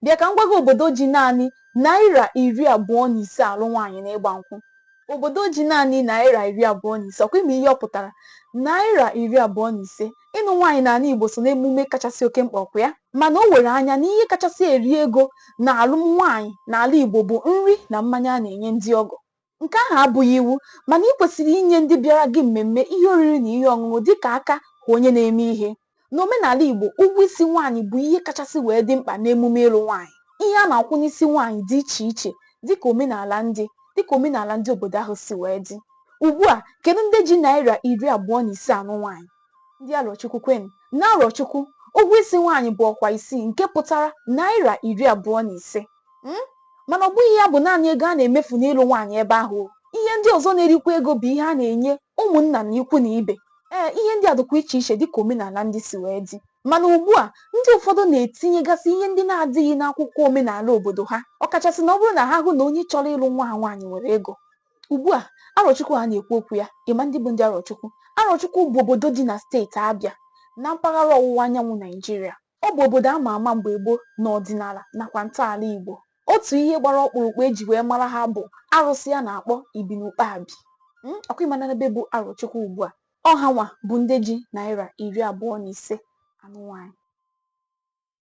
Bịa ka m gwa gị obodo ji naanị naira 25 alụ nwaanyị na ịgba nkwụ. Obodo ji naanị naira 25, ọkwa ị ma ihe ọ pụtara? Naira 25. Ịnụ nwaanyị n'ala Igbo so n'emume kachasị oke mkpa, ọkwa ya? Mana o were anya na ihe kachasị eri ego na alụm nwaanyị n'ala Igbo bụ nri na mmanya a na-enye ndị ọgọ. Nke ahụ abụghị iwu, mana ị kwesịrị inye ndị bịara gị mmemme ihe oriri na ihe ọṅụṅụ dịka aka ha onye na-eme ihe. N'omenala Igbo, ụgwọ isi nwaanyị bụ ihe kachasị wee dị mkpa n'emume ịlụ nwaanyị. Ihe a na-akwụ n'isi nwaanyị dị iche iche dịka omenala ndị obodo ahụ si wee dị. Ugbu a, kedu ndị ji naira 25 anụ nwaanyị? Ndị Arọchukwu kwenu. N'Arọchukwu, ụgwọ isi nwaanyị bụ ọkwa isii nke pụtara naira 25. Mana ọ bụghị ya bụ naanị ego a na-emefu n'ịlụ nwaanyị ebe ahụ o. Ihe ndị ọzọ na-erikwa ego bụ ihe a na-enye ụmụnna na ikwu na ibe. Ee, ihe ndị a dịkwa iche iche dịka omenala ndị si wee dị. Mana ugbu a, ndị ụfọdụ na-etinyegasị ihe ndị na-adịghị n'akwụkwọ omenala obodo ha, ọkachasị na ọ bụrụ na ha hụ na onye chọrọ ịlụ nwa ha nwaanyị nwere ego. Ugbu a, Arọchukwu a na-ekwu okwu ya, ị ma ndị bụ ndị Arọchukwu? Arọchukwu bụ obodo dị na steeti Abịa na mpaghara ọwụwa anyanwụ Naịjirịa. Ọ bụ obodo ama ama mgbe gboo n'ọdịnala nakwa ntọala Igbo. Otu ihe gbara ọkpụrụkpụ eji wee mara ha bụ arụsị a na-akpọ Ibinukpabi. Ọkwa ị mana ebe bụ Arọchukwu ugbu a? Ọ ha nwa bụ ndị ji naira 25 anụ nwaanyị.